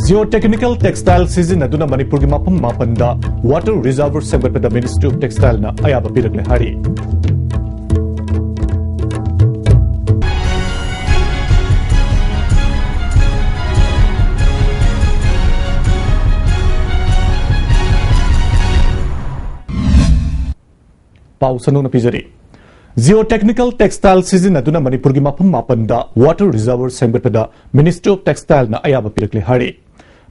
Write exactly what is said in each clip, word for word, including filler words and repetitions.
Geotechnical textile ꯁꯤꯖꯤꯟꯅꯗꯨꯅ ꯃꯅꯤꯄꯨꯔꯒꯤ ꯃꯐꯝ ꯃꯥꯄꯟꯗ water reservoir ꯁꯦꯝꯒꯠꯄꯗ Ministry of Textileꯅ ꯑꯌꯥꯕ ꯄꯤꯔꯛꯂꯦ ꯍꯥꯏꯔꯤ꯫ ꯄꯥꯎ ꯁꯟꯗꯣꯛꯅ ꯄꯤꯖꯔꯤ꯫ Geotechnical textile ꯁꯤꯖꯤꯟꯅꯗꯨꯅ ꯃꯅꯤꯄꯨꯔꯒꯤ ꯃꯐꯝ ꯃꯥꯄꯟꯗ water reservoir ꯁꯦꯝꯒꯠꯄꯗ Ministry of Textileꯅ ꯑꯌꯥꯕ ꯄꯤꯔꯛꯂꯦ ꯍꯥꯏꯔꯤ꯫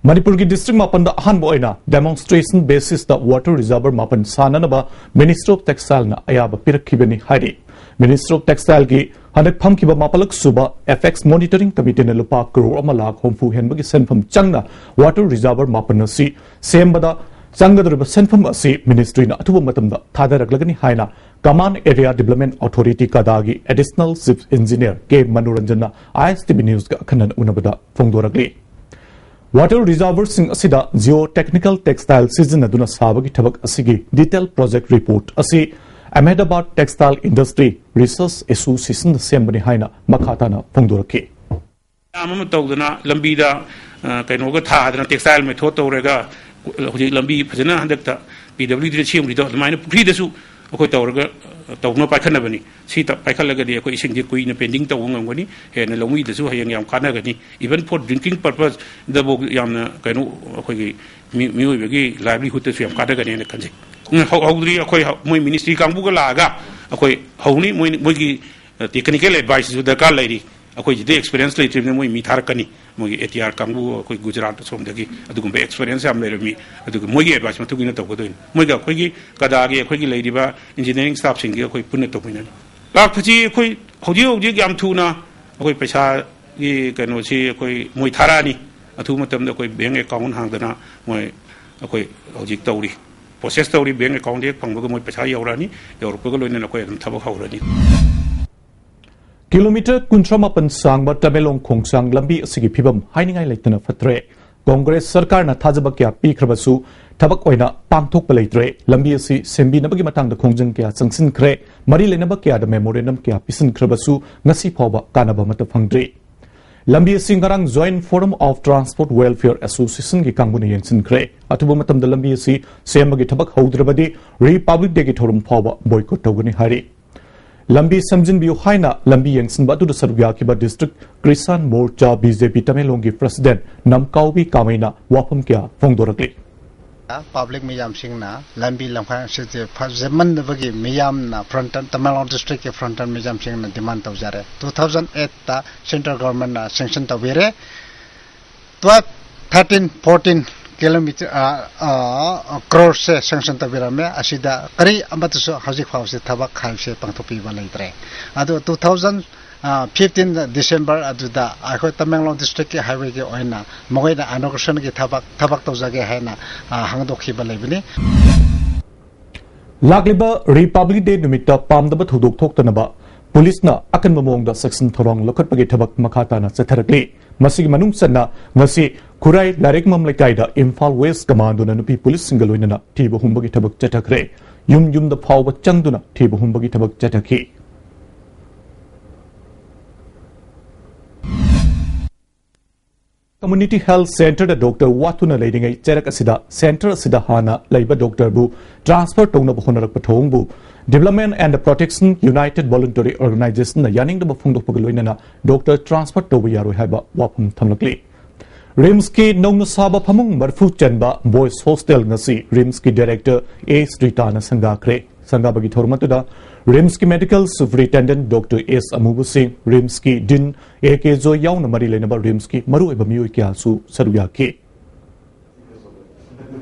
ꯃꯅꯤꯄꯨꯔꯒꯤ district ꯃꯥꯄꯟꯗ ꯑꯍꯥꯟꯕ ꯑꯣꯏꯅ demonstration basisꯇ water reservoir ꯃꯥꯄꯟ ꯁꯥꯅꯅꯕ Ministry of Textileꯅ ꯑꯌꯥꯕ ꯄꯤꯔꯛꯈꯤꯕꯅꯤ ꯍꯥꯏꯔꯤ꯫ Ministry of Textileꯒꯤ ꯍꯟꯗꯛ ꯐꯝꯈꯤꯕ ꯃꯥꯄꯜꯂꯛ ꯁꯨꯕ Apex Monitoring Committeeꯅ ꯂꯨꯄꯥ ꯀꯔꯣꯔ ꯑꯃ ꯂꯥꯈ ꯍꯨꯝꯐꯨ ꯍꯦꯟꯕꯒꯤ ꯁꯦꯟꯐꯝ ꯆꯪꯅ water reservoir ꯃꯥꯄꯟ ꯑꯁꯤ ꯁꯦꯝꯕꯗ ꯆꯪꯒꯗꯧꯔꯤꯕ ꯁꯦꯟꯐꯝ ꯑꯁꯤ Ministryꯅ ꯑꯊꯨꯕ ꯃꯇꯝꯗ ꯊꯥꯗꯔꯛꯂꯒꯅꯤ ꯍꯥꯏꯅ Command Area Development Authority ꯀꯗꯥꯒꯤ Additional Chief Engineer ꯀꯦ ꯃꯅꯣꯔꯟꯖꯟꯅ ISTV Newsꯒ ꯑꯈꯟꯅꯅ ꯎꯅꯕꯗ ꯐꯣꯡꯗꯣꯔꯛꯂꯤ꯫ Water reservoirꯁꯤꯡ ꯑꯁꯤꯗ geotechnical textile ꯁꯤꯖꯤꯟꯅꯗꯨꯅ ꯁꯥꯕꯒꯤ ꯊꯕꯛ ꯑꯁꯤꯒꯤ detail project report ꯑꯁꯤ Ahmedabad Textile Industry Research Associationꯅ ꯁꯦꯝꯕꯅꯤ ꯍꯥꯏꯅ ꯃꯈꯥ ꯇꯥꯅ ꯐꯣꯡꯗꯣꯔꯛꯈꯤ꯫ ꯃꯌꯥꯝ ꯑꯃ ꯇꯧꯗꯅ ꯂꯝꯕꯤꯗ, ꯑ, ꯀꯩꯅꯣꯒ ꯊꯥꯗꯅ textile method ꯇꯧꯔꯒ ꯍꯧꯖꯤꯛ ꯂꯝꯕꯤ ꯐꯖꯅ ꯍꯟꯗꯛꯇ PWDꯗ ꯁꯦꯝꯈ꯭ꯔꯤꯗꯣ ꯑꯗꯨꯃꯥꯏꯅ ꯄꯨꯈ꯭ꯔꯤꯗꯁꯨ ꯑꯩꯈꯣꯏ ꯇꯧꯔꯒ, ꯑ, ꯇꯧꯅꯕ ꯄꯥꯏꯈꯠꯅꯕꯅꯤ꯫ ꯁꯤ ꯇ-, ꯄꯥꯏꯈꯠꯂꯒꯗꯤ ꯑꯩꯈꯣꯏ ꯏꯁꯤꯡꯁꯦ ꯀꯨꯏꯅ pending ꯇꯧꯕ ꯉꯝꯒꯅꯤ, ꯍꯦꯟꯅ ꯂꯧꯃꯤꯗꯁꯨ ꯍꯌꯦꯡ ꯌꯥꯝ ꯀꯥꯟꯅꯒꯅꯤ꯫ Even for drinking purposeꯗꯐꯥꯎ ꯌꯥꯝꯅ ꯀꯩꯅꯣ ꯑꯩꯈꯣꯏꯒꯤ ꯃꯤ-, ꯃꯤꯑꯣꯏꯕꯒꯤ livelihoodꯇꯁꯨ ꯌꯥꯝ ꯀꯥꯟꯅꯒꯅꯤ ꯍꯥꯏꯅ ꯈꯟꯖꯩ꯫ ꯎꯝ, ꯍꯧ-, ꯍꯧꯗ꯭ꯔꯤ꯫ ꯑꯩꯈꯣꯏ ꯍꯧ-, ꯃꯣꯏ ministry ꯀꯥꯡꯕꯨꯒ ꯂꯥꯛꯑꯒ ꯑꯩꯈꯣꯏ ꯍꯧꯅꯤ꯫ ꯃꯣꯏ, ꯃꯣꯏꯒꯤ, ꯑ, technical adviceꯁꯨ ꯗꯔꯀꯥꯔ ꯂꯩꯔꯤ꯫ ꯑꯩꯈꯣꯏꯁꯤꯗꯤ experience ꯂꯩꯇ꯭ꯔꯤꯕꯅꯤꯅ ꯃꯣꯏ ꯃꯤ ꯊꯥꯔꯛꯀꯅꯤ꯫ ꯃꯣꯏꯒꯤ ATR ꯀꯥꯡꯕꯨ ꯑꯩꯈꯣꯏ ꯒꯨꯖꯔꯥꯠ ꯑꯁꯣꯝꯗꯒꯤ ꯑꯗꯨꯒꯨꯝꯕ experience ꯌꯥꯝ ꯂꯩꯔꯝꯃꯤ꯫ ꯑꯗꯨꯒ ꯃꯣꯏꯒꯤ advice ꯃꯇꯨꯡ ꯏꯟꯅ ꯇꯧꯒꯗꯣꯏꯅꯤ꯫ ꯃꯣꯏꯒ ꯑꯩꯈꯣꯏꯒꯤ ꯀꯗꯥꯒꯤ ꯑꯩꯈꯣꯏꯒꯤ ꯂꯩꯔꯤꯕ engineering staffꯁꯤꯡꯒꯤ ꯑꯩꯈꯣꯏ ꯄꯨꯟꯅ ꯇꯧꯃꯤꯟꯅꯅꯤ꯫ ꯂꯥꯛꯄꯁꯤ ꯑꯩꯈꯣꯏ ꯍꯧꯖꯤꯛ ꯍꯧꯖꯤꯛ ꯌꯥꯝ ꯊꯨꯅ ꯑꯩꯈꯣꯏ ꯄꯩꯁꯥꯒꯤ ꯀꯩꯅꯣꯁꯤ ꯑꯩꯈꯣꯏ ꯃꯣꯏ ꯊꯥꯔꯛꯑꯅꯤ꯫ ꯑꯊꯨꯕ ꯃꯇꯝꯗ ꯑꯩꯈꯣꯏ bank account ꯍꯥꯡꯗꯅ ꯃꯣꯏ ꯑꯩꯈꯣꯏ ꯍꯧꯖꯤꯛ ꯇꯧꯔꯤ, process ꯇꯧꯔꯤ꯫ Bank accountꯗ ꯍꯦꯛ ꯐꯪꯕꯒ ꯃꯣꯏ ꯄꯩꯁꯥ ꯌꯧꯔꯛꯑꯅꯤ, ꯌꯧꯔꯛꯄꯒ ꯂꯣꯏꯅꯅ ꯑꯩꯈꯣꯏ ꯑꯗꯨꯝ ꯊꯕꯛ ꯍꯧꯔꯅꯤ꯫ ꯀꯤꯂꯣꯃꯤꯇꯔ ꯀꯨꯟꯊ꯭ꯔꯥ ꯃꯥꯄꯟ ꯁꯥꯡꯕ ꯇꯃꯦꯡꯂꯣꯡ ꯈꯣꯡꯁꯥꯡ ꯂꯝꯕꯤ ꯑꯁꯤꯒꯤ ꯐꯤꯕꯝ ꯍꯥꯏꯅꯤꯡꯉꯥꯏ ꯂꯩꯇꯅ ꯐꯠꯇ꯭ꯔꯦ꯫ ꯀꯣꯡꯒ꯭ꯔꯦꯁ ꯁꯔꯀꯥꯔꯅ ꯊꯥꯖꯕ ꯀꯌꯥ ꯄꯤꯈ꯭ꯔꯕꯁꯨ ꯊꯕꯛ ꯑꯣꯏꯅ ꯄꯥꯡꯊꯣꯛꯄ ꯂꯩꯇ꯭ꯔꯦ꯫ ꯂꯝꯕꯤ ꯑꯁꯤ ꯁꯦꯝꯕꯤꯅꯕꯒꯤ ꯃꯇꯥꯡꯗ ꯈꯣꯡꯖꯪ ꯀꯌꯥ ꯆꯪꯁꯤꯟꯈ꯭ꯔꯦ꯫ ꯃꯔꯤ ꯂꯩꯅꯕ ꯀꯌꯥꯗ memorandum ꯀꯌꯥ ꯄꯤꯁꯤꯟꯈ꯭ꯔꯕꯁꯨ ꯉꯁꯤ ꯐꯥꯎꯕ ꯀꯥꯟꯅꯕ ꯑꯃꯠꯇ ꯐꯪꯗ꯭ꯔꯤ꯫ ꯂꯝꯕꯤ ꯑꯁꯤ ꯉꯔꯥꯡ Joint Forum of Transport Welfare Associationꯒꯤ ꯀꯥꯡꯕꯨꯅ ꯌꯦꯡꯁꯤꯟꯈ꯭ꯔꯦ꯫ ꯑꯊꯨꯕ ꯃꯇꯝꯗ ꯂꯝꯕꯤ ꯑꯁꯤ ꯁꯦꯝꯕꯒꯤ ꯊꯕꯛ ꯍꯧꯗ꯭ꯔꯕꯗꯤ Republic Dayꯒꯤ ꯊꯧꯔꯝ ꯐꯥꯎꯕ boycott ꯇꯧꯒꯅꯤ ꯍꯥꯏꯔꯤ꯫ ꯂꯝꯕꯤ ꯁꯦꯝꯖꯤꯟꯕꯤꯌꯨ ꯍꯥꯏꯅ ꯂꯝꯕꯤ ꯌꯦꯡꯁꯤꯟꯕ ꯑꯗꯨꯗ ꯁꯔꯨꯛ ꯌꯥꯈꯤꯕ District Kisan Morcha BJP ꯇꯃꯦꯡꯂꯣꯡꯒꯤ President ꯅꯝꯀꯥꯎꯕꯤ ꯀꯥꯃꯩꯅ ꯋꯥꯐꯝ ꯀꯌꯥ ꯐꯣꯡꯗꯣꯔꯛꯂꯤ꯫ Public ꯃꯤꯌꯥꯝꯁꯤꯡꯅ ꯂꯝꯕꯤ ꯂꯝꯈꯥꯡ ꯑꯁꯤꯁꯦ ꯐꯖꯃꯟꯗꯕꯒꯤ ꯃꯤꯌꯥꯝꯅ frontal, Tamenglong districtꯀꯤ frontal ꯃꯤꯌꯥꯝꯁꯤꯡꯅ demand ꯇꯧꯖꯔꯦ꯫ Two thousand eight ꯇ central governmentꯅ sanction ꯇꯧꯕꯤꯔꯦ꯫ Twelve, thirteen, fourteen kilometer, ꯑ, ꯑ, crore ꯁꯦ sanction ꯇꯧꯕꯤꯔꯝꯃꯦ꯫ ꯑꯁꯤꯗ ꯀꯔꯤ ꯑꯃꯠꯇꯁꯨ ꯍꯧꯖꯤꯛ ꯐꯥꯎꯁꯤ ꯊꯕꯛ ꯍꯥꯏꯕꯁꯦ ꯄꯥꯡꯊꯣꯛꯄꯤꯕ ꯂꯩꯇ꯭ꯔꯦ꯫ ꯑꯗꯨ two thousand fifteen December ꯑꯗꯨꯗ ꯑꯩꯈꯣꯏ ꯇꯃꯦꯡꯂꯣꯡ districtꯀꯤ highwayꯒꯤ ꯑꯣꯏꯅ ꯃꯈꯣꯏꯅ inaugurationꯒꯤ ꯊꯕꯛ, ꯊꯕꯛ ꯇꯧꯖꯒꯦ ꯍꯥꯏꯅ, ꯑ, ꯍꯥꯡꯗꯣꯛꯈꯤꯕ ꯂꯩꯕꯅꯤ꯫ ꯂꯥꯛꯂꯤꯕ Republic Day ꯅꯨꯃꯤꯠꯇ ꯄꯥꯝꯗꯕ ꯊꯧꯗꯣꯛ ꯊꯣꯛꯇꯅꯕ ꯄꯨꯂꯤꯁꯅ ꯑꯀꯟꯕ ꯃꯑꯣꯡꯗ ꯆꯦꯛꯁꯤꯟ ꯊꯧꯔꯥꯡ ꯂꯧꯈꯠꯄꯒꯤ ꯊꯕꯛ ꯃꯈꯥ ꯇꯥꯅ ꯆꯠꯊꯔꯛꯂꯤ꯫ ꯃꯁꯤꯒꯤ ꯃꯅꯨꯡ ꯆꯟꯅ ꯉꯁꯤ ꯈꯨꯔꯥꯏ ꯂꯥꯏꯔꯤꯛꯃꯝ ꯂꯩꯀꯥꯏꯗ Imphal West Commandoꯅ ꯅꯨꯄꯤ ꯄꯨꯂꯤꯁꯁꯤꯡꯒ ꯂꯣꯏꯅꯅ ꯊꯤꯕ ꯍꯨꯝꯕꯒꯤ ꯊꯕꯛ ꯆꯠꯊꯈ꯭ꯔꯦ꯫ ꯌꯨꯝ ꯌꯨꯝꯗ ꯐꯥꯎꯕ ꯆꯪꯗꯨꯅ ꯊꯤꯕ ꯍꯨꯝꯕꯒꯤ ꯊꯕꯛ ꯆꯠꯊꯈꯤ꯫ Community Health Centreꯗ doctor ꯋꯥꯠꯇꯨꯅ ꯂꯩꯔꯤꯉꯩ ꯆꯩꯔꯛ ꯑꯁꯤꯗ center ꯑꯁꯤꯗ ꯍꯥꯟꯅ ꯂꯩꯕ doctorꯕꯨ transfer ꯇꯧꯅꯕ ꯍꯣꯠꯅꯔꯛꯄ ꯊꯧꯑꯣꯡꯕꯨ Development and Protection United Voluntary Organizationꯅ ꯌꯥꯅꯤꯡꯗꯕ ꯐꯣꯡꯗꯣꯛꯄꯒ ꯂꯣꯏꯅꯅ doctor transfer ꯇꯧꯕ ꯌꯥꯔꯣꯏ ꯍꯥꯏꯕ ꯋꯥꯐꯝ ꯊꯝꯂꯛꯂꯤ꯫ RIMSꯀꯤ ꯅꯧꯅ ꯁꯥꯕ ꯐꯃꯨꯡ ꯃꯔꯤꯐꯨ ꯆꯟꯕ boys hostel ꯉꯁꯤ RIMSꯀꯤ director ꯑꯦꯁ ꯔꯤꯇꯥꯅ ꯁꯪꯒꯥꯈ꯭ꯔꯦ꯫ ꯁꯪꯒꯥꯕꯒꯤ ꯊꯧꯔꯝ ꯑꯗꯨꯗ RIMSꯀꯤ medical superintendent doctor ꯑꯦꯁ ꯑꯃꯨꯕ ꯁꯤꯡ, RIMSꯀꯤ dean ꯑꯦ ꯀꯦ ꯖꯣꯏ ꯌꯥꯎꯅ ꯃꯔꯤ ꯂꯩꯅꯕ RIMSꯀꯤ ꯃꯔꯨꯑꯣꯏꯕ ꯃꯤꯑꯣꯏ ꯀꯌꯥꯁꯨ ꯁꯔꯨꯛ ꯌꯥꯈꯤ꯫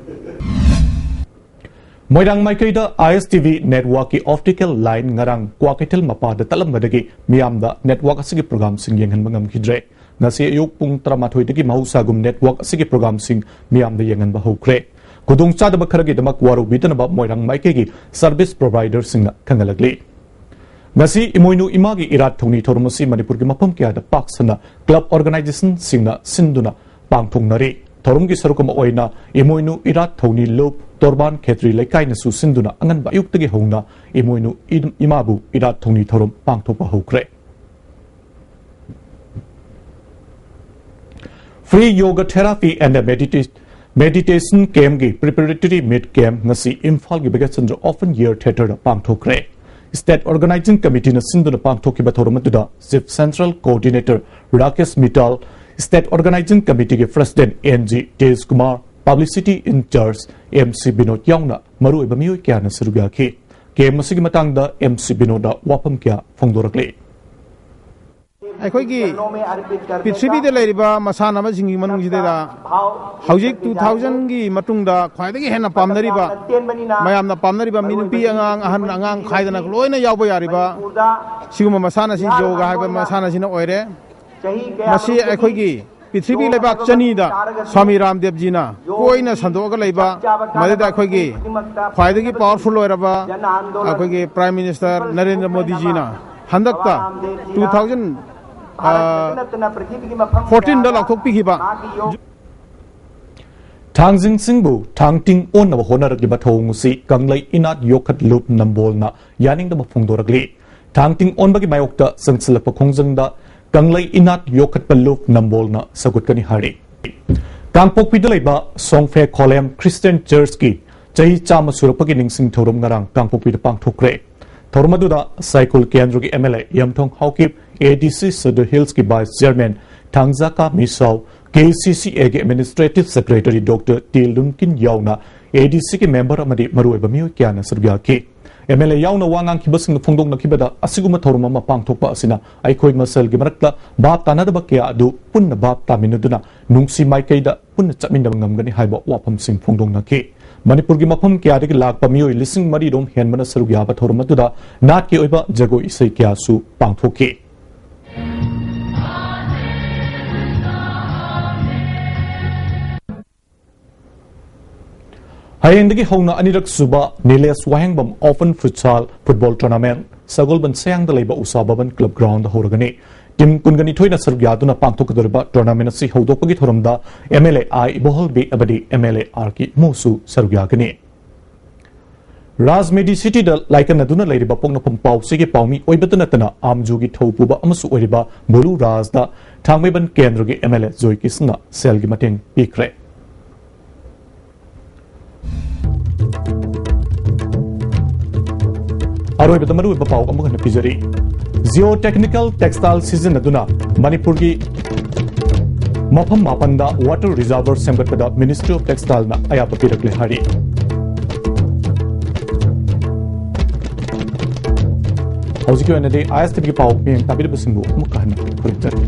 ꯃꯣꯏꯔꯥꯡ ꯃꯥꯏꯀꯩꯗ ISTV networkꯀꯤ optical line ꯉꯔꯥꯡ ꯀ꯭ꯋꯥꯀꯩꯊꯦꯜ ꯃꯄꯥꯗ ꯇꯠꯂꯝꯕꯗꯒꯤ ꯃꯤꯌꯥꯝꯗ network ꯑꯁꯤꯒꯤ programꯁꯤꯡ ꯌꯦꯡꯍꯟꯕ ꯉꯝꯈꯤꯗ꯭ꯔꯦ꯫ ꯉꯁꯤ ꯑꯌꯨꯛ ꯄꯨꯡ ꯇꯔꯥꯃꯥꯊꯣꯏꯗꯒꯤ ꯃꯍꯧꯁꯥꯒꯨꯝ network ꯑꯁꯤꯒꯤ programꯁꯤꯡ ꯃꯤꯌꯥꯝꯗ ꯌꯦꯡꯍꯟꯕ ꯍꯧꯈ꯭ꯔꯦ꯫ ꯈꯨꯗꯣꯡꯆꯥꯗꯕ ꯈꯔꯒꯤꯗꯃꯛ ꯋꯥꯔꯧꯕꯤꯗꯅꯕ ꯃꯣꯏꯔꯥꯡ ꯃꯥꯏꯀꯩꯒꯤ service providerꯁꯤꯡꯅ ꯈꯪꯍꯜꯂꯛꯂꯤ꯫ ꯉꯁꯤ ꯏꯃꯣꯏꯅꯨ ꯏꯃꯥꯒꯤ ꯏꯔꯥꯠ ꯊꯧꯅꯤ ꯊꯧꯔꯝ ꯑꯁꯤ ꯃꯅꯤꯄꯨꯔꯒꯤ ꯃꯐꯝ ꯀꯌꯥꯗ ꯄꯥꯛ ꯁꯟꯅ ꯀ꯭ꯂꯕ ꯑꯣꯔꯒꯅꯥꯏꯖꯦꯁꯟꯁꯤꯡꯅ ꯁꯤꯟꯗꯨꯅ ꯄꯥꯡꯊꯣꯛꯅꯔꯤ꯫ ꯊꯧꯔꯝꯒꯤ ꯁꯔꯨꯛ ꯑꯃ ꯑꯣꯏꯅ ꯏꯃꯣꯏꯅꯨ ꯏꯔꯥꯠ ꯊꯧꯅꯤ ꯂꯨꯞ ꯇꯣꯔꯕꯥꯟ ꯈꯦꯇ꯭ꯔꯤ ꯂꯩꯀꯥꯏꯅꯁꯨ ꯁꯤꯟꯗꯨꯅ ꯑꯉꯟꯕ ꯑꯌꯨꯛꯇꯒꯤ ꯍꯧꯅ ꯏꯃꯣꯏꯅꯨ ꯏ-, ꯏꯃꯥꯕꯨ ꯏꯔꯥꯠ ꯊꯧꯅꯤ ꯊꯧꯔꯝ ꯄꯥꯡꯊꯣꯛꯄ ꯍꯧꯈ꯭ꯔꯦ꯫ Free Yoga Therapy and Medita-, Meditation Campꯒꯤ Preparatory Meet Camp ꯉꯁꯤ ꯏꯝꯐꯥꯜꯒꯤ ꯕꯤꯀꯦꯁꯟꯗ꯭ꯔ ꯑꯣꯄꯟ ꯏꯌꯔ ꯊꯤꯌꯦꯇꯔꯗ ꯄꯥꯡꯊꯣꯛꯈ꯭ꯔꯦ꯫ State Organizing Committeeꯅ ꯁꯤꯟꯗꯨꯅ ꯄꯥꯡꯊꯣꯛꯈꯤꯕ ꯊꯧꯔꯝ ꯑꯗꯨꯗ Chief Central Coordinator Rakesh ꯃꯤꯇꯥꯜ, State Organizing Committeeꯒꯤ President N G Tejkumar, Publicity In Charge M C Vinod ꯌꯥꯎꯅ ꯃꯔꯨꯑꯣꯏꯕ ꯃꯤꯑꯣꯏ ꯀꯌꯥꯅ ꯁꯔꯨꯛ ꯌꯥꯈꯤ꯫ ꯀꯦꯝ ꯑꯁꯤꯒꯤ ꯃꯇꯥꯡꯗ M C ꯕꯤꯅꯣꯗꯅ ꯋꯥꯐꯝ ꯀꯌꯥ ꯐꯣꯡꯗꯣꯔꯛꯂꯤ꯫ ꯑꯩꯈꯣꯏꯒꯤ ꯄ꯭ꯔꯤꯊꯤꯕꯤꯗ ꯂꯩꯔꯤꯕ ꯃꯁꯥꯟꯅꯕꯁꯤꯡꯒꯤ ꯃꯅꯨꯡꯁꯤꯗꯩꯗ ꯍꯧꯖꯤꯛ two thousandꯒꯤ ꯃꯇꯨꯡꯗ ꯈ꯭ꯋꯥꯏꯗꯒꯤ ꯍꯦꯟꯅ ꯄꯥꯝꯅꯔꯤꯕ, ꯃꯌꯥꯝꯅ ꯄꯥꯝꯅꯔꯤꯕ, ꯃꯤ, ꯅꯨꯄꯤ, ꯑꯉꯥꯡ, ꯑꯍꯟ, ꯑꯉꯥꯡ ꯈꯥꯏꯗꯅ ꯂꯣꯏꯅ ꯌꯥꯎꯕ ꯌꯥꯔꯤꯕ ꯁꯤꯒꯨꯝꯕ ꯃꯁꯥꯟꯅꯁꯤ ꯌꯣꯒꯥ ꯍꯥꯏꯕ ꯃꯁꯥꯟꯅꯁꯤꯅ ꯑꯣꯏꯔꯦ꯫ ꯃꯁꯤ ꯑꯩꯈꯣꯏꯒꯤ ꯄ꯭ꯔꯤꯊꯤꯕꯤ ꯂꯩꯕꯥꯛ ꯆꯅꯤꯗ ꯁ꯭ꯋꯥꯃꯤ ꯔꯥꯝꯗꯦꯕꯖꯤꯅ ꯀꯣꯏꯅ ꯁꯟꯗꯣꯛꯑꯒ ꯂꯩꯕ, ꯃꯗꯨꯗ ꯑꯩꯈꯣꯏꯒꯤ ꯈ꯭ꯋꯥꯏꯗꯒꯤ ꯄꯥꯋꯔꯐꯨꯜ ꯑꯣꯏꯔꯕ ꯑꯩꯈꯣꯏꯒꯤ ꯄ꯭ꯔꯥꯏꯝ ꯃꯤꯅꯤꯁꯇꯔ ꯅꯔꯦꯟꯗ꯭ꯔ ꯃꯣꯗꯤꯖꯤꯅ ꯍꯟꯗꯛꯇ two thousand, ꯑ, fourteenꯗ ꯂꯥꯎꯊꯣꯛꯄꯤꯈꯤꯕ꯫ ꯊꯥꯡꯖꯤꯡꯁꯤꯡꯕꯨ ꯊꯥꯡꯇꯤꯡ ꯑꯣꯟꯅꯕ ꯍꯣꯠꯅꯔꯛꯂꯤꯕ ꯊꯧꯑꯣꯡ ꯑꯁꯤ ꯀꯪꯂꯩ ꯏꯅꯥꯠ ꯌꯣꯛꯈꯠ ꯂꯨꯞ ꯅꯝꯕꯣꯜꯅ ꯌꯥꯅꯤꯡꯗꯕ ꯐꯣꯡꯗꯣꯔꯛꯂꯤ꯫ ꯊꯥꯡꯇꯤꯡ ꯑꯣꯟꯕꯒꯤ ꯃꯥꯌꯣꯛꯇ ꯆꯪꯁꯤꯜꯂꯛꯄ ꯈꯣꯡꯖꯪꯗ ꯀꯪꯂꯩ ꯏꯅꯥꯠ ꯌꯣꯛꯈꯠꯄ ꯂꯨꯞ ꯅꯝꯕꯣꯜꯅ ꯁꯧꯒꯠꯀꯅꯤ ꯍꯥꯏꯔꯤ꯫ ꯀꯥꯡꯄꯣꯛꯄꯤꯗ ꯂꯩꯕ ꯁꯣꯡꯐꯦ ꯈꯣꯂꯦꯝ ꯈ꯭ꯔꯤꯁꯇꯤꯌꯟ ꯆꯔꯆꯀꯤ ꯆꯍꯤ ꯆꯥꯝꯃ ꯁꯨꯔꯛꯄꯒꯤ ꯅꯤꯡꯁꯤꯡ ꯊꯧꯔꯝ ꯉꯔꯥꯡ ꯀꯥꯡꯄꯣꯛꯄꯤꯗ ꯄꯥꯡꯊꯣꯛꯈ꯭ꯔꯦ꯫ ꯊꯧꯔꯝ ꯑꯗꯨꯗ ꯁꯥꯏꯀꯨꯜ ꯀꯦꯟꯗ꯭ꯔꯒꯤ M L A ꯌꯝꯊꯣꯡ Haokip, A D C Sadar ꯍꯤꯜꯁꯀꯤ ꯚꯥꯏꯁ ꯆꯤꯌꯔꯃꯦꯟ ꯊꯥꯡꯖꯥꯀꯥ ꯃꯤꯁꯥꯎ, K C C Aꯒꯤ administrative secretary doctor T Lunkin ꯌꯥꯎꯅ A D Cꯒꯤ ꯃꯦꯝꯕꯔ ꯑꯃꯗꯤ ꯃꯔꯨꯑꯣꯏꯕ ꯃꯤꯑꯣꯏ ꯀꯌꯥꯅ ꯁꯔꯨꯛ ꯌꯥꯈꯤ꯫ M L A ꯌꯥꯎꯅ ꯋꯥ ꯉꯥꯡꯈꯤꯕꯁꯤꯡꯅ ꯐꯣꯡꯗꯣꯛꯅꯈꯤꯕꯗ, ꯑꯁꯤꯒꯨꯝꯕ ꯊꯧꯔꯝ ꯑꯃ ꯄꯥꯡꯊꯣꯛꯄ ꯑꯁꯤꯅ ꯑꯩꯈꯣꯏ ꯃꯁꯦꯜꯒꯤ ꯃꯔꯛꯇ ꯚꯥꯞ ꯇꯥꯅꯗꯕ ꯀꯌꯥ ꯑꯗꯨ ꯄꯨꯟꯅ ꯚꯥꯞ ꯇꯥꯃꯤꯟꯅꯗꯨꯅ ꯅꯨꯡꯁꯤ ꯃꯥꯏꯀꯩꯗ ꯄꯨꯟꯅ ꯆꯠꯃꯤꯟꯅꯕ ꯉꯝꯒꯅꯤ ꯍꯥꯏꯕ ꯋꯥꯐꯝꯁꯤꯡ ꯐꯣꯡꯗꯣꯛꯅꯈꯤ꯫ ꯃꯅꯤꯄꯨꯔꯒꯤ ꯃꯐꯝ ꯀꯌꯥꯗꯒꯤ ꯂꯥꯛꯄ ꯃꯤꯑꯣꯏ ꯂꯤꯁꯤꯡ ꯃꯔꯤ ꯔꯣꯝ ꯍꯦꯟꯕꯅ ꯁꯔꯨꯛ ꯌꯥꯕ ꯊꯧꯔꯝ ꯑꯗꯨꯗ ꯅꯥꯠꯀꯤ ꯑꯣꯏꯕ ꯖꯒꯣꯏ ꯏꯁꯩ ꯀꯌꯥꯁꯨ ꯄꯥꯡꯊꯣꯛꯈꯤ꯫ ꯍꯌꯦꯡꯗꯒꯤ ꯍꯧꯅ ꯑꯅꯤꯔꯛ ꯁꯨꯕ ꯅꯤꯂꯦꯁ ꯋꯥꯍꯦꯡꯕꯝ open futsal football tournament Sagolband ꯁꯌꯥꯡꯗ ꯂꯩꯕ ꯎꯁꯥ ꯚꯕꯟ ꯀ꯭ꯂꯕ ꯒ꯭ꯔꯥꯎꯟꯗ ꯍꯧꯔꯒꯅꯤ꯫ ꯇꯤꯝ ꯀꯨꯟꯒ ꯅꯤꯊꯣꯏꯅ ꯁꯔꯨꯛ ꯌꯥꯗꯨꯅ ꯄꯥꯡꯊꯣꯛꯀꯗꯧꯔꯤꯕ ꯇꯣꯔꯅꯥꯃꯦꯟꯠ ꯑꯁꯤ ꯍꯧꯗꯣꯛꯄꯒꯤ ꯊꯧꯔꯝꯗ M L A I Ibohal ꯕꯦ ꯑꯃꯗꯤ M L A R K ꯏꯃꯣꯁꯨ ꯁꯔꯨꯛ ꯌꯥꯒꯅꯤ꯫ ꯔꯥꯖꯃꯦꯗꯤ ꯁꯤꯇꯤꯗ ꯂꯥꯏꯀꯠꯅꯗꯨꯅ ꯂꯩꯔꯤꯕ ꯄꯣꯛꯅꯐꯝ ꯄꯥꯎꯆꯦꯒꯤ ꯄꯥꯎꯃꯤ ꯑꯣꯏꯕꯇ ꯅꯠꯇꯅ ꯑꯥꯝꯖꯨꯒꯤ ꯊꯧ ꯄꯨꯕ ꯑꯃꯁꯨ ꯑꯣꯏꯔꯤꯕ ꯕꯣꯂꯨ ꯔꯥꯖꯗ ꯊꯥꯡꯃꯩꯕꯟ ꯀꯦꯟꯗ꯭ꯔꯒꯤ ꯑꯦꯝ ꯑꯦꯜ ꯑꯦ ꯖꯣꯏ ꯀꯤꯁꯟꯅ ꯁꯦꯜꯒꯤ ꯃꯇꯦꯡ ꯄꯤꯈ꯭ꯔꯦ꯫ ꯑꯔꯣꯏꯕꯗ ꯃꯔꯨꯑꯣꯏꯕ ꯄꯥꯎ ꯑꯃꯨꯛ ꯍꯟꯅ ꯄꯤꯖꯔꯤ꯫ ꯖꯤꯑꯣ ꯇꯦꯛꯅꯤꯀꯦꯜ ꯇꯦꯛꯁꯇꯥꯏꯜ ꯁꯤꯖꯤꯟꯅꯗꯨꯅ ꯃꯅꯤꯄꯨꯔꯒꯤ ꯃꯐꯝ ꯃꯥꯄꯟꯗ ꯋꯥꯇꯔ ꯔꯤꯖꯔꯚꯔ ꯁꯦꯝꯒꯠꯄꯗ ꯃꯤꯅꯤꯁꯇ꯭ꯔꯤ ꯑꯣꯐ ꯇꯦꯛꯁꯇꯥꯏꯜꯅ ꯑꯌꯥꯕ ꯄꯤꯔꯛꯂꯦ ꯍꯥꯏꯔꯤ꯫ ꯍꯧꯖꯤꯛꯀꯤ ꯑꯣꯏꯅꯗꯤ ꯑꯥꯏ ꯑꯦꯁ ꯇꯤ ꯚꯤꯒꯤ ꯄꯥꯎ ꯃꯤꯠꯌꯦꯡ ꯇꯥꯕꯤꯔꯤꯕꯁꯤꯡꯕꯨ ꯑꯃꯨꯛꯀ ꯍꯟꯅ ꯈꯨꯔꯨꯝꯖꯔꯤ꯫